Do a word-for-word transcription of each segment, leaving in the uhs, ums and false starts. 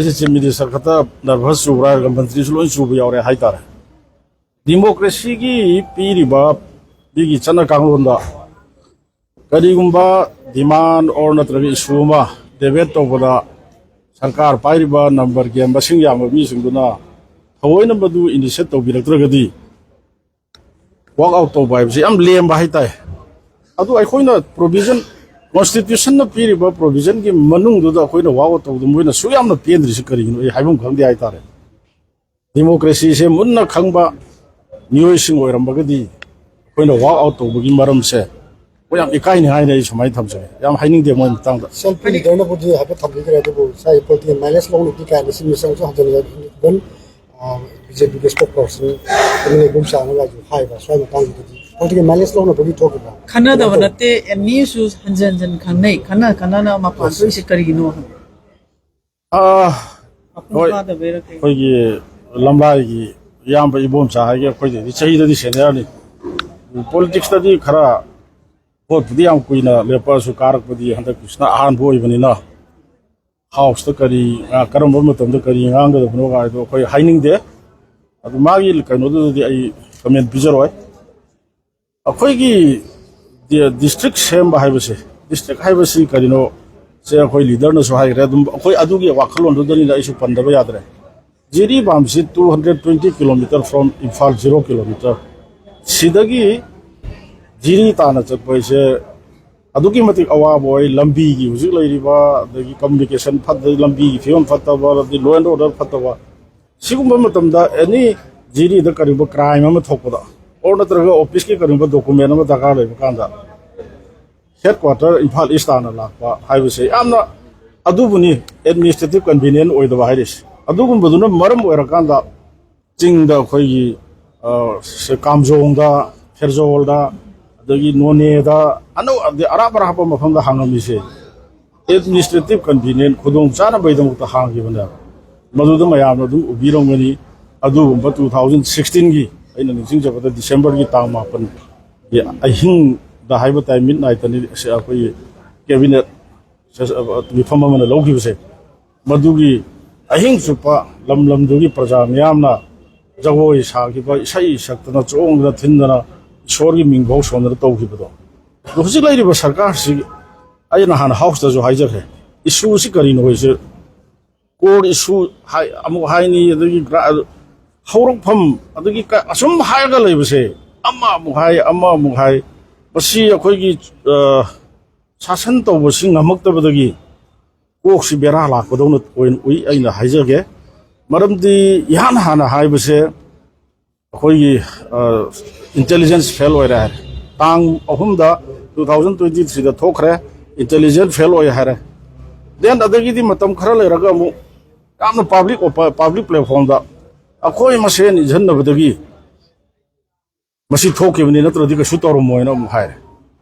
ꯑꯩꯁꯦ chief minister ꯈꯛꯇ nervous ꯆꯨꯕ꯭ꯔꯥ ꯍꯥꯏꯔꯒ ꯃꯟꯇ꯭ꯔꯤꯁꯨ ꯂꯣꯏ ꯆꯨꯕ ꯌꯥꯎꯔꯦ ꯍꯥꯏꯇꯥꯔꯦ꯫ ꯗꯤꯃꯣꯀ꯭ꯔꯦꯁꯤꯒꯤ ꯄꯤꯔꯤꯕ ꯃꯤꯒꯤ ꯆꯠꯅ ꯀꯥꯡꯂꯣꯟꯗ ꯀꯔꯤꯒꯨꯝꯕ ꯗꯤꯃꯥꯟ ꯑꯣꯔ ꯅꯠꯇ꯭ꯔꯒ ꯏꯁꯨ ꯑꯃ ꯗꯦꯕꯦꯠ ꯇꯧꯕꯗ ꯁꯔꯀꯥꯔ ꯄꯥꯏꯔꯤꯕ ꯅꯝꯕꯔ ꯒꯦꯝ ꯃꯁꯤꯡ ꯌꯥꯝꯕ ꯃꯤꯁꯤꯡꯗꯨꯅ ꯊꯑꯣꯏꯅ ꯃꯗꯨ ꯏꯅꯤꯁꯤꯌꯦꯠ ꯇꯧꯕꯤꯔꯛꯇ꯭ꯔꯒꯗꯤ ꯋꯥꯛ ꯑꯥꯎꯠ ꯇꯧꯕ ꯍꯥꯏꯕꯁꯤ ꯌꯥꯝ ꯂꯦꯝꯕ ꯍꯥꯏꯇꯥꯔꯦ꯫ ꯑꯗꯨ ꯑꯩꯈꯣꯏꯅ ꯄ꯭ꯔꯣꯚꯤꯖꯟ, ꯀꯣꯟꯁꯇꯤꯇ꯭ꯌꯨꯁꯟꯅ ꯄꯤꯔꯤꯕ ꯄ꯭ꯔꯣꯚꯤꯖꯟꯒꯤ ꯃꯅꯨꯡꯗꯨꯗ ꯑꯩꯈꯣꯏꯅ ꯋꯥꯛ ꯑꯥꯎꯠ ꯇꯧꯕꯗ ꯃꯣꯏꯅ ꯁꯨꯛ ꯌꯥꯝꯅ ꯄꯦꯟꯗ꯭ꯔꯤꯁꯤ ꯀꯔꯤꯒꯤꯅꯣ ꯑꯩ ꯍꯥꯏꯐꯝ ꯈꯪꯗꯦ ꯍꯥꯏꯇꯥꯔꯦ꯫ ꯗꯤꯃꯣꯀ꯭ꯔꯦꯁꯤꯁꯦ ꯃꯨꯟꯅ ꯈꯪꯕ ꯃꯤꯑꯣꯏꯁꯤꯡ ꯑꯣꯏꯔꯝꯕꯒꯗꯤ ꯑꯩꯈꯣꯏꯅ ꯋꯥꯛ ꯑꯥꯎꯠ ꯇꯧꯕꯒꯤ ꯃꯔꯝꯁꯦ ꯑꯩꯈꯣꯏ ꯌꯥꯝ ꯏꯀꯥꯏꯅꯤꯡꯉꯥꯏꯅꯤ꯫ ꯑꯩ ꯁꯨꯃꯥꯏꯅ ꯊꯝꯖꯒꯦ, ꯌꯥꯝ ꯍꯥꯏꯅꯤꯡꯗꯦ ꯃꯣꯏ ꯃꯇꯥꯡꯗ꯫ ꯁꯦꯜꯐꯤ ꯂꯤꯗꯔꯅꯕꯨꯗꯤ ꯍꯥꯏꯐꯦꯠ ꯊꯝꯕꯤꯈ꯭ꯔꯦ, ꯑꯗꯨꯕꯨ ꯉꯁꯥꯏ ꯄꯣꯂꯤꯇꯤꯀꯦꯜ ꯃꯥꯏꯂꯦꯖ ꯂꯧꯅꯕꯗꯤ ꯀꯥꯏꯅ ꯁꯤ ꯃꯤꯁꯪꯁꯨ ꯍꯟꯖꯤꯟꯅ ꯏꯚꯟ ꯕꯤ ꯖꯦ ꯄꯤꯒꯤ ꯁ꯭ꯄꯣꯛ ꯄꯔꯁꯟ ꯑꯦꯝ ꯑꯦꯜ ꯑꯦ ꯏꯕꯣꯝꯆꯥꯅꯒꯁꯨ ꯍꯥꯏꯕ ꯁ꯭ꯋꯥꯏ ꯃꯇꯥꯡꯁꯤꯗꯗꯤ ꯄꯣꯂꯤꯇꯤꯀꯦꯜ ꯃꯥꯏꯂꯦꯖ ꯂꯧꯅꯕꯒꯤ ꯊꯣꯛꯈꯤꯕ ꯈꯟꯅꯗꯕ ꯀꯩꯅꯣ ꯇꯧꯕ꯫ ꯅꯠꯇꯦ, ꯑꯦꯝ ꯑꯦꯜ ꯑꯦꯁꯨ ꯍꯟꯖꯟ ꯍꯟꯖꯟ ꯈꯪꯅꯩ꯫ ꯈꯟꯅ ꯈꯟꯅꯅ ꯃꯄꯥꯟ ꯊꯣꯛꯏꯁꯦ ꯀꯔꯤꯒꯤꯅꯣ ꯍꯥꯏꯕ? ꯑꯥ, ꯃꯄꯨꯡ ꯍꯣꯏ, ꯐꯥꯗꯕꯩꯔ ꯀꯩꯅꯣ? ꯑꯩꯈꯣꯏꯒꯤ ꯂꯝꯂꯥꯏꯒꯤ ꯏꯌꯥꯝꯕ ꯏꯕꯣꯝꯆꯥ ꯍꯥꯏꯒꯦ, ꯑꯩꯈꯣꯏꯗꯩꯗꯤ ꯆꯍꯤꯗꯗꯤ ꯁꯦꯅꯤꯌꯔꯅꯤ꯫ ꯄꯣꯂꯤꯇꯤꯛꯁꯇꯗꯤ ꯈꯔ ꯍꯣꯠꯄꯨꯗꯤ ꯌꯥꯝ ꯀꯨꯏꯅ ꯂꯦꯞꯄꯛꯑꯁꯨ ꯀꯥꯔꯛꯄꯗꯤ ꯍꯟꯗꯛꯀꯤꯁꯤꯅ ꯑꯍꯥꯟꯕ ꯑꯣꯏꯕꯅꯤꯅ ꯍꯥꯎꯁꯇ ꯀꯔꯤ, ꯑ, ꯀꯔꯝꯕ ꯃꯇꯝꯗ ꯀꯔꯤ ꯉꯥꯡꯒꯗꯕꯅꯣ ꯍꯥꯏꯗꯣ ꯑꯩꯈꯣꯏ ꯍꯥꯏꯅꯤꯡꯗꯦ꯫ ꯑꯗꯨ ꯃꯥꯒꯤ ꯀꯩꯅꯣꯗꯨꯗꯗꯤ ꯑꯩ ꯀꯃꯦꯟ ꯄꯤꯖꯔꯣꯏ꯫ ꯑꯩꯈꯣꯏꯒꯤ ꯗꯤ-, ꯗꯤꯁꯇ꯭ꯔꯤꯛ ꯁꯦꯝꯕ ꯍꯥꯏꯕꯁꯦ, ꯗꯤꯁꯇ꯭ꯔꯤꯛ ꯍꯥꯏꯕꯁꯤ ꯀꯔꯤꯅꯣ? ꯁꯦ ꯑꯩꯈꯣꯏ ꯂꯤꯗꯔꯅꯁꯨ ꯍꯥꯏꯈ꯭ꯔꯦ꯫ ꯑꯗꯨꯝ ꯑꯩꯈꯣꯏ ꯑꯗꯨꯒꯤ ꯋꯥꯈꯜꯂꯣꯟꯗꯨꯗꯅꯤꯅ ꯑꯩꯁꯨ ꯄꯟꯗꯕ ꯌꯥꯗ꯭ꯔꯦ꯫ ꯖꯤꯔꯤ ꯄꯥꯝꯁꯤ two hundred twenty kilometer from Imphal, zero kilometer꯫ ꯁꯤꯗꯒꯤ ꯖꯤꯔꯤ ꯇꯥꯅ ꯆꯠꯄ ꯍꯥꯏꯁꯦ ꯑꯗꯨꯛꯀꯤ ꯃꯇꯤꯛ ꯑꯋꯥꯕ ꯑꯣꯏ꯫ ꯂꯝꯕꯤꯒꯤ ꯍꯧꯖꯤꯛ ꯂꯩꯔꯤꯕ, ꯑꯗꯒꯤ ꯀꯝꯃꯨꯅꯤꯀꯦꯁꯟ ꯐꯠꯇ, ꯂꯝꯕꯤꯒꯤ ꯐꯤꯕꯝ ꯐꯠꯇꯕ, ꯑꯗꯒꯤ law and order ꯐꯠꯇꯕ, ꯁꯤꯒꯨꯝꯕ ꯃꯇꯝꯗ ꯑꯦꯅꯤ ꯖꯤꯔꯤꯗ ꯀꯔꯤꯒꯨꯝꯕ ꯀ꯭ꯔꯥꯏꯝ ꯑꯃ ꯊꯣꯛꯄꯗ, ꯑꯣꯔ ꯅꯠꯇ꯭ꯔꯒ ꯑꯣꯐꯤꯁꯀꯤ ꯀꯔꯤꯒꯨꯝꯕ ꯗꯣꯀꯨꯃꯦꯟ ꯑꯃ ꯗꯔꯀꯥꯔ ꯂꯩꯕ ꯀꯥꯟꯗ, ꯍꯦꯗ ꯀ꯭ꯋꯥꯇꯔ ꯏꯝꯐꯥꯜ ꯏꯁ ꯇꯥꯅ ꯂꯥꯛꯄ ꯍꯥꯏꯕꯁꯦ ꯌꯥꯝꯅ, ꯑꯗꯨꯕꯨꯅꯤ ꯑꯦꯗꯃꯤꯅꯤꯁꯇ꯭ꯔꯦꯇꯤꯚ ꯀꯟꯚꯤꯅꯤꯌꯦꯟ ꯑꯣꯏꯗꯕ ꯍꯥꯏꯔꯤꯁꯦ꯫ ꯑꯗꯨꯒꯨꯝꯕꯗꯨꯅ ꯃꯔꯝ ꯑꯣꯏꯔꯀꯥꯟꯗ ꯆꯤꯡꯗ ꯑꯩꯈꯣꯏꯒꯤ, ꯑ, ꯁꯦ-, ꯀꯥꯝꯖꯣꯡꯗ, ꯐꯦꯔꯖꯣꯜꯗ, ꯑꯗꯒꯤ ꯅꯣꯅꯦꯗ, ꯑꯅꯧ-, ꯑꯗꯩ ꯑꯔꯥꯞ ꯑꯔꯥꯞꯄ ꯃꯐꯝꯗ ꯍꯥꯡꯉꯝꯃꯤꯁꯦ ꯑꯦꯗꯃꯤꯅꯤꯁꯇ꯭ꯔꯦꯇꯤꯚ ꯀꯟꯚꯤꯅꯤꯌꯦꯟ ꯈꯨꯗꯣꯡ ꯆꯥꯅꯕꯒꯤꯗꯃꯛꯇ ꯍꯥꯡꯈꯤꯕꯅꯦꯕ꯫ ꯃꯗꯨꯗ ꯃꯌꯥꯝꯅ ꯑꯗꯨꯝ ꯎꯕꯤꯔꯝꯒꯅꯤ꯫ ꯑꯗꯨꯒꯨꯝꯕ two thousand sixteenꯒꯤ ꯑꯩꯅ ꯅꯤꯡꯁꯤꯡꯖꯕꯗ ꯗꯤꯁꯦꯝꯕꯔꯒꯤ ꯇꯥꯡ ꯃꯥꯄꯟꯒꯤ ꯑꯍꯤꯡꯗ ꯍꯥꯏꯕ ꯇꯥꯏ, ꯃꯤꯠ ꯅꯥꯏꯠꯇꯅꯤ ꯑꯩꯈꯣꯏꯒꯤ ꯀꯦꯕꯤꯅꯦꯠ ꯁꯦꯁ-, ꯑ, ꯃꯤꯐꯝ ꯑꯃꯅ ꯂꯧꯈꯤꯕꯁꯦ꯫ ꯃꯗꯨꯒꯤ ꯑꯍꯤꯡ ꯆꯨꯞꯄ ꯂꯝ ꯂꯝꯗꯨꯒꯤ ꯄ꯭ꯔꯖꯥ ꯃꯤꯌꯥꯝꯅ ꯖꯒꯣꯏ ꯁꯥꯈꯤꯕ, ꯏꯁꯩ ꯁꯛꯇꯅ, ꯆꯣꯡꯗꯅ ꯊꯤꯟꯗꯅ, ꯏꯁꯣꯔꯒꯤ ꯃꯤꯡꯐꯥꯎ ꯁꯣꯟꯗꯅ ꯇꯧꯈꯤꯕꯗꯣ꯫ ꯑꯗꯣ ꯍꯧꯖꯤꯛ ꯂꯩꯔꯤꯕ ꯁꯔꯀꯥꯔꯁꯤ, ꯑꯩꯅ ꯅꯍꯥꯟ ꯍꯥꯎꯁꯇꯁꯨ ꯍꯥꯏꯖꯈ꯭ꯔꯦ, ꯏꯁꯨꯁꯤ ꯀꯔꯤꯅꯣ ꯍꯥꯏꯁꯦ, ꯀꯣꯔ ꯏꯁꯨ ꯍꯥꯏ, ꯑꯃꯨꯛ ꯍꯥꯏꯅꯤ, ꯑꯗꯒꯤ ꯒ꯭ꯔꯥ-, ꯍꯧꯔꯛꯐꯝ, ꯑꯗꯒꯤ ꯀ-, ꯑꯁꯨꯝ ꯍꯥꯏꯔꯒ ꯂꯩꯕꯁꯦ, ꯑꯃ ꯑꯃꯨꯛ ꯍꯥꯏ, ꯑꯃ ꯑꯃꯨꯛ ꯍꯥꯏ, ꯃꯁꯤ ꯑꯩꯈꯣꯏꯒꯤ, ꯑ, ꯁꯥꯁꯟ ꯇꯧꯕꯁꯤ ꯉꯝꯃꯛꯇꯕꯗꯒꯤ ꯀꯣꯛꯁꯤ ꯕꯦꯔꯥ ꯂꯥꯛꯄꯗꯧꯅ ꯑꯣꯏꯅ ꯎꯏ, ꯑꯩꯅ ꯍꯥꯏꯖꯒꯦ꯫ ꯃꯔꯝꯗꯤ ꯏꯍꯥꯟ ꯍꯥꯟꯅ ꯍꯥꯏꯕꯁꯦ, ꯑꯩꯈꯣꯏꯒꯤ, ꯑ, ꯏꯟꯇꯦꯂꯤꯖꯦꯟꯁ ꯐꯦꯜ ꯑꯣꯏꯔꯦ ꯍꯥꯏꯔꯦ꯫ ꯇꯥꯡ ꯑꯍꯨꯝꯗ, ꯇꯨ ꯊꯥꯎꯖꯟ ꯇ꯭ꯋꯦꯟꯇꯤ ꯊ꯭ꯔꯤꯗ ꯊꯣꯛꯈ꯭ꯔꯦ, ꯏꯟꯇꯦꯂꯤꯖꯦꯟꯁ ꯐꯦꯜ ꯑꯣꯏ ꯍꯥꯏꯔꯦ꯫ ꯗꯦꯟ ꯑꯗꯒꯤꯗꯤ ꯃꯇꯝ ꯈꯔ ꯂꯩꯔꯒ ꯑꯃꯨꯛ ꯌꯥꯝꯅ ꯄꯥꯕ꯭ꯂꯤꯛ ꯑꯣꯄ-, ꯄꯥꯕ꯭ꯂꯤꯛ ꯄ꯭ꯂꯦꯠꯐꯣꯝꯗ ꯑꯩꯈꯣꯏ ꯃꯁꯦꯟ ꯏꯟꯁꯤꯟꯅꯕꯗꯒꯤ ꯃꯁꯤ ꯊꯣꯛꯈꯤꯕꯅꯤ, ꯅꯠꯇ꯭ꯔꯗꯤ ꯀꯩꯁꯨ ꯇꯧꯔꯝꯃꯣꯏꯅ ꯑꯃꯨꯛ ꯍꯥꯏꯔꯦ꯫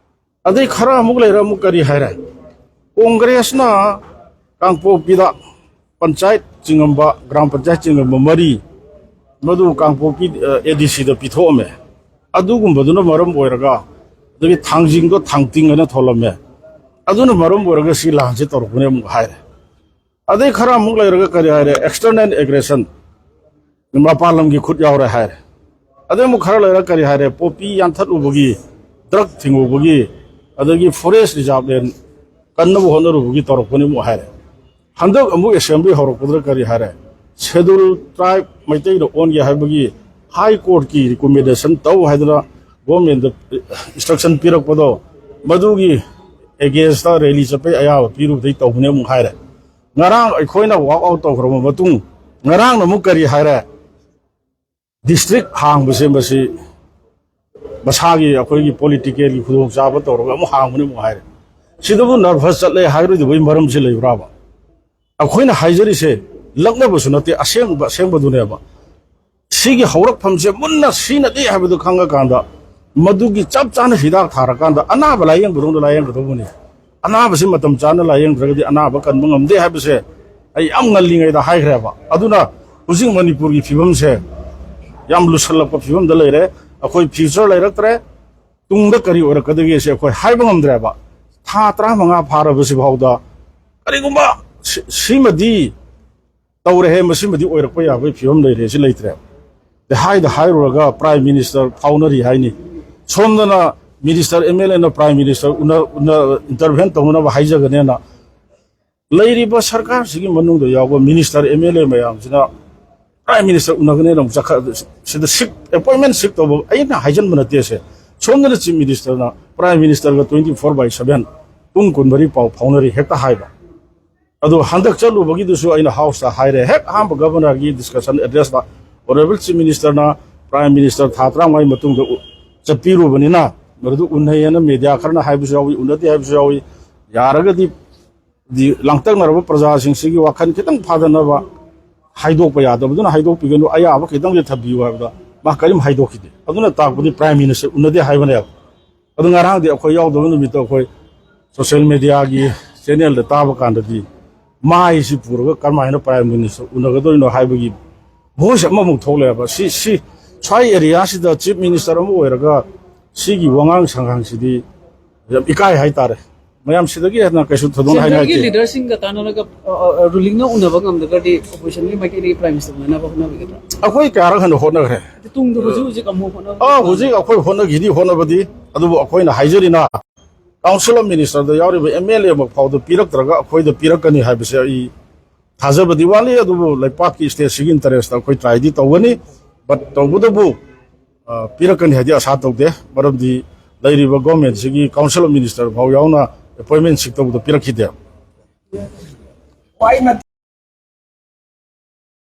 ꯑꯗꯩ ꯈꯔ ꯑꯃꯨꯛ ꯂꯩꯔ ꯑꯃꯨꯛ ꯀꯔꯤ ꯍꯥꯏꯔꯦ? ꯀꯣꯡꯒ꯭ꯔꯦꯁꯅ ꯀꯥꯡꯄꯣꯛꯄꯤꯗ ꯄꯟꯆꯥꯌꯠ ꯆꯤꯡꯉꯝꯕ, ꯒ꯭ꯔꯥꯝ ꯄꯟꯆꯥꯌꯠ ꯆꯤꯡꯉꯝꯕ ꯃꯔꯤ, ꯃꯗꯨ ꯀꯥꯡꯄꯣꯛꯄꯤ, ꯑ, ꯑꯦ ꯗꯤ ꯁꯤꯗ ꯄꯤꯊꯣꯛꯑꯝꯃꯦ꯫ ꯑꯗꯨꯒꯨꯝꯕꯗꯨꯅ ꯃꯔꯝ ꯑꯣꯏꯔꯒ, ꯑꯗꯒꯤ ꯊꯥꯡꯖꯤꯡꯗꯣ ꯊꯥꯡꯇꯤꯡ ꯍꯥꯏꯅ ꯊꯣꯜꯂꯝꯃꯦ꯫ ꯑꯗꯨꯅ ꯃꯔꯝ ꯑꯣꯏꯔꯒ ꯁꯤ ꯂꯥꯟꯁꯦ ꯇꯧꯔꯛꯄꯅꯦ ꯑꯃꯨꯛ ꯍꯥꯏꯔꯦ꯫ ꯑꯗꯩ ꯈꯔ ꯑꯃꯨꯛ ꯂꯩꯔꯒ ꯀꯔꯤ ꯍꯥꯏꯔꯦ? External aggression, ꯃꯄꯥꯟ ꯂꯝꯒꯤ ꯈꯨꯠ ꯌꯥꯎꯔꯦ ꯍꯥꯏꯔꯦ꯫ ꯑꯗꯩ ꯑꯃꯨꯛ ꯈꯔ ꯂꯩꯔꯒ ꯀꯔꯤ ꯍꯥꯏꯔꯦ? ꯄꯣꯄꯤ ꯌꯥꯟꯊꯠꯂꯨꯕꯒꯤ, ꯗ꯭ꯔꯒ ꯊꯤꯡꯉꯨꯕꯒꯤ, ꯑꯗꯒꯤ ꯐꯣꯔꯦꯁ ꯔꯤꯖꯥꯔꯚ ꯂꯦꯟ ꯀꯟꯅꯕ ꯍꯣꯠꯅꯔꯨꯕꯒꯤ ꯇꯧꯔꯛꯄꯅꯤ ꯑꯃꯨꯛ ꯍꯥꯏꯔꯦ꯫ ꯍꯟꯗꯛ ꯑꯃꯨꯛ ꯑꯦꯁꯦꯝꯕ꯭ꯂꯤ ꯍꯧꯔꯛꯄꯗꯨꯗ ꯀꯔꯤ ꯍꯥꯏꯔꯦ? ꯁꯦꯗꯨꯜ ꯇ꯭ꯔꯥꯏꯕ ꯃꯩꯇꯩꯗ ꯑꯣꯟꯒꯦ ꯍꯥꯏꯕꯒꯤ ꯍꯥꯏ ꯀꯣꯔꯠꯀꯤ ꯔꯤꯀꯣꯃꯦꯟꯗꯦꯁꯟ ꯇꯧ ꯍꯥꯏꯗꯅ ꯒꯣꯔꯃꯦꯟꯗ ꯏꯟꯁꯇ꯭ꯔꯛꯁꯟ ꯄꯤꯔꯛꯄꯗꯣ, ꯃꯗꯨꯒꯤ ꯑꯦꯒꯦꯟꯁꯇ ꯔꯦꯂꯤ ꯆꯠꯄꯩ ꯑꯌꯥꯕ ꯄꯤꯔꯨꯕꯗꯩ ꯇꯧꯕꯅꯦ ꯑꯃꯨꯛ ꯍꯥꯏꯔꯦ꯫ ꯉꯔꯥꯡ ꯑꯩꯈꯣꯏꯅ ꯋꯥꯛ ꯑꯥꯎꯠ ꯇꯧꯈ꯭ꯔꯕ ꯃꯇꯨꯡ, ꯉꯔꯥꯡꯅ ꯑꯃꯨꯛ ꯀꯔꯤ ꯍꯥꯏꯔꯦ? ꯗꯤꯁꯇ꯭ꯔꯤꯛ ꯍꯥꯡꯕꯁꯦ ꯃꯁꯤ ꯃꯁꯥꯒꯤ ꯑꯩꯈꯣꯏꯒꯤ ꯄꯣꯂꯤꯇꯤꯀꯦꯜꯒꯤ ꯈꯨꯗꯣꯡꯆꯥꯕ ꯇꯧꯔꯒ ꯑꯃꯨꯛ ꯍꯥꯡꯕꯅꯤ ꯑꯃꯨꯛ ꯍꯥꯏꯔꯦ꯫ ꯁꯤꯗꯕꯨ ꯅꯔꯚꯁ ꯆꯠꯂꯦ ꯍꯥꯏꯔꯣꯏꯗꯕꯒꯤ ꯃꯔꯝꯁꯤ ꯂꯩꯕ꯭ꯔꯥꯕ? ꯑꯩꯈꯣꯏꯅ ꯍꯥꯏꯖꯔꯤꯁꯦ ꯂꯛꯅꯕꯁꯨ ꯅꯠꯇꯦ, ꯑꯁꯦꯡꯕ ꯑꯁꯦꯡꯕꯗꯨꯅꯦꯕ꯫ ꯁꯤꯒꯤ ꯍꯧꯔꯛꯐꯝꯁꯦ ꯃꯨꯟꯅ ꯁꯤꯅꯗꯦ ꯍꯥꯏꯕꯗꯨ ꯈꯪꯉꯀꯥꯟꯗ, ꯃꯗꯨꯒꯤ ꯆꯞ ꯆꯥꯅ ꯍꯤꯗꯥꯛ ꯊꯥꯔꯀꯥꯟꯗ ꯑꯅꯥꯕ ꯂꯥꯏꯌꯦꯡꯕꯗꯧꯅ ꯂꯥꯏꯌꯦꯡꯒꯗꯧꯕꯅꯤ꯫ ꯑꯅꯥꯕꯁꯤ ꯃꯇꯝ ꯆꯥꯅ ꯂꯥꯏꯌꯦꯡꯗ꯭ꯔꯒꯗꯤ ꯑꯅꯥꯕ ꯀꯟꯕ ꯉꯝꯗꯦ ꯍꯥꯏꯕꯁꯦ ꯑꯩ ꯌꯥꯝ ꯉꯜꯂꯤꯉꯩꯗ ꯍꯥꯏꯈ꯭ꯔꯦꯕ꯫ ꯑꯗꯨꯅ ꯍꯧꯖꯤꯛ ꯃꯅꯤꯄꯨꯔꯒꯤ ꯐꯤꯕꯝꯁꯦ ꯌꯥꯝ ꯂꯨꯁꯜꯂꯛꯄ ꯐꯤꯕꯝꯗ ꯂꯩꯔꯦ꯫ ꯑꯩꯈꯣꯏ ꯐ꯭ꯌꯨꯆꯔ ꯂꯩꯔꯛꯇ꯭ꯔꯦ꯫ ꯇꯨꯡꯗ ꯀꯔꯤ ꯑꯣꯏꯔꯛꯀꯗꯒꯦꯁꯦ ꯑꯩꯈꯣꯏ ꯍꯥꯏꯕ ꯉꯝꯗ꯭ꯔꯦꯕ꯫ ꯊꯥ ꯇꯔꯥꯃꯉꯥ ꯐꯥꯔꯕꯁꯤꯐꯥꯎꯗ ꯀꯔꯤꯒꯨꯝꯕ ꯁꯤ-, ꯁꯤꯃꯗꯤ ꯇꯧꯔꯦꯍꯦ, ꯃꯁꯤꯃꯗꯤ ꯑꯣꯏꯔꯛꯄ ꯌꯥꯕꯒꯤ ꯐꯤꯕꯝ ꯂꯩꯔꯦ, ꯁꯤ ꯂꯩꯇ꯭ꯔꯦ꯫ ꯑꯗꯩ ꯍꯥꯏꯗ ꯍꯥꯏꯔꯨꯔꯒ Prime Minister ꯐꯥꯎꯅꯔꯤ ꯍꯥꯏꯅꯤ, ꯁꯣꯝꯗꯅ Minister, M L A ꯅ Prime Minister ꯎꯅ ꯎꯅ intervene ꯇꯧꯅꯅꯕ ꯍꯥꯏꯖꯒꯅꯦꯅ ꯂꯩꯔꯤꯕ ꯁꯔꯀꯥꯔꯁꯤꯒꯤ ꯃꯅꯨꯡꯗ ꯌꯥꯎꯕ Minister, M L A ꯃꯌꯥꯝꯁꯤꯅ Prime Minister ꯎꯅꯒꯅꯦꯅ ꯑꯃꯨꯛ ꯆꯠꯈꯠ-, ꯁꯤꯗ seek, appointment seek ꯇꯧꯕ ꯑꯩꯅ ꯍꯥꯏꯖꯟꯕ ꯅꯠꯇꯦ꯫ ꯁꯦ ꯁꯣꯝꯗꯅ Chief Minister ꯅ Prime Minister ꯒ twenty four by seven, ꯄꯨꯡ ꯀꯨꯟꯃꯔꯤ ꯄꯥꯎ ꯐꯥꯎꯅꯔꯤ ꯍꯦꯛꯇ ꯍꯥꯏꯕ꯫ ꯑꯗꯨ ꯍꯟꯗꯛ ꯆꯠꯂꯨꯕꯒꯤꯗꯨꯁꯨ ꯑꯩꯅ House ꯇ ꯍꯥꯏꯔꯦ, ꯍꯦꯛ ꯑꯍꯥꯟꯕ Governor ꯒꯤ discussion address ꯇ Honourable Chief Minister ꯅ Prime Minister ꯊꯥ ꯇꯔꯥꯃꯉꯥꯒꯤ ꯃꯇꯨꯡꯗ ꯎ-, ꯆꯠꯄꯤꯔꯨꯕꯅꯤꯅ ꯃꯗꯨꯗ ꯎꯅꯩꯌꯦꯅ media ꯈꯔꯅ ꯍꯥꯏꯕꯁꯨ ꯌꯥꯎꯏ, ꯎꯅꯗꯦ ꯍꯥꯏꯕꯁꯨ ꯌꯥꯎꯏ꯫ ꯌꯥꯔꯒꯗꯤ ꯗꯤ ꯂꯥꯡꯇꯛꯅꯔꯕ ꯄ꯭ꯔꯖꯥꯁꯤꯡꯁꯤꯒꯤ ꯋꯥꯈꯜ ꯈꯤꯇꯪ ꯐꯥꯗꯅꯕ ꯍꯥꯏꯗꯣꯛꯄ ꯌꯥꯗꯕꯗꯨꯅ ꯍꯥꯏꯗꯣꯛꯄꯤꯒꯅꯨ, ꯑꯌꯥꯕ ꯈꯤꯇꯪꯗꯤ ꯊꯝꯕꯤꯌꯨ ꯍꯥꯏꯕꯗ ꯃꯥ ꯀꯔꯤꯝ ꯍꯥꯏꯗꯣꯛꯈꯤꯗꯦ꯫ ꯑꯗꯨꯅ ꯇꯥꯛꯄꯗꯤ Prime Minister ꯎꯅꯗꯦ ꯍꯥꯏꯕꯅꯦꯕ꯫ ꯑꯗꯨ ꯉꯔꯥꯡꯗꯤ ꯑꯩꯈꯣꯏ ꯌꯥꯎꯗꯕ ꯅꯨꯃꯤꯠꯇ ꯑꯩꯈꯣꯏ social media ꯒꯤ channel ꯗ ꯇꯥꯕ ꯀꯥꯟꯗꯗꯤ ꯃꯥꯏꯁꯤ ꯄꯨꯔꯒ ꯀꯔꯝꯍꯥꯏꯅ Prime Minister ꯎꯅꯒꯗꯣꯏꯅꯣ ꯍꯥꯏꯕꯒꯤ voice ꯑꯃꯃꯨꯛ ꯊꯣꯛꯂꯛꯑꯦꯕ꯫ ꯁꯤ, ꯁꯤ, ꯁ꯭ꯋꯥꯏ area ꯁꯤꯗ Chief Minister ꯑꯃ ꯑꯣꯏꯔꯒ ꯁꯤꯒꯤ ꯋꯥꯉꯥꯡ ꯁꯉꯥꯡꯁꯤꯗꯤ ꯌꯥꯝ ꯏꯀꯥꯏ ꯍꯥꯏꯇꯥꯔꯦ꯫ ꯃꯌꯥꯝ ꯁꯤꯗꯒꯤ ꯍꯦꯟꯅ ꯀꯩꯁꯨ ꯊꯣꯏꯗꯣꯛꯅ ꯍꯥꯏꯅꯤꯡꯉꯥꯏ ꯁꯦꯟꯇꯔꯒꯤ ꯂꯩꯇꯦ꯫ ꯂꯤꯗꯔꯁꯤꯡꯒ ꯇꯥꯟꯅꯔꯒ, ꯑ, ꯑ, ꯔꯨꯂꯤꯡꯅ ꯎꯅꯕ ꯉꯝꯗ꯭ꯔꯒꯗꯤ ꯑꯣꯄꯣꯖꯤꯁꯟꯒꯤ ꯃꯥꯏꯀꯩꯗꯒꯤ ꯄ꯭ꯔꯥꯏꯝ ꯃꯤꯅꯤꯁꯇꯔ ꯎꯅꯅꯕ ꯍꯣꯠꯅꯕꯤꯒꯗ꯭ꯔꯥ? ꯑꯩꯈꯣꯏ ꯀꯌꯥꯔꯛ ꯍꯟꯅ ꯍꯣꯠꯅꯈ꯭ꯔꯦ꯫ ꯇꯨꯡꯗ ꯍꯧꯖꯤꯛ ꯍꯧꯖꯤꯛ ꯑꯃꯨꯛ ꯍꯣꯠꯅꯕ ꯑꯥ, ꯍꯧꯖꯤꯛ ꯑꯩꯈꯣꯏ ꯍꯣꯠꯅꯈꯤꯅꯤ, ꯍꯣꯠꯅꯕꯗꯤ꯫ ꯑꯗꯨꯕꯨ ꯑꯩꯈꯣꯏꯅ ꯍꯥꯏꯖꯔꯤꯅ, Council of Minister ꯗ ꯌꯥꯎꯔꯤꯕ M L A ꯃꯛ ꯐꯥꯎꯗ ꯄꯤꯔꯛꯇ꯭ꯔꯒ ꯑꯩꯈꯣꯏꯗ ꯄꯤꯔꯛꯀꯅꯤ ꯍꯥꯏꯕꯁꯦ ꯑꯩ ꯊꯥꯖꯕꯗꯤ ꯋꯥꯠꯂꯤ꯫ ꯑꯗꯨꯕꯨ ꯂꯩꯄꯥꯛꯀꯤ state ꯁꯤꯒꯤ interest ꯑꯩꯈꯣꯏ try ꯗꯤ ꯇꯧꯒꯅꯤ꯫ But ꯇꯧꯕꯇꯕꯨ, ꯑ, ꯄꯤꯔꯛꯀꯅꯤ ꯍꯥꯏꯗꯤ ꯑꯁꯥ ꯇꯧꯗꯦ꯫ ꯃꯔꯝꯗꯤ ꯂꯩꯔꯤꯕ government ꯁꯤꯒꯤ Council of Minister ꯐꯥꯎ ꯌꯥꯎꯅ appointment seek ꯇꯧꯕꯗ ꯄꯤꯔꯛꯈꯤꯗꯦ꯫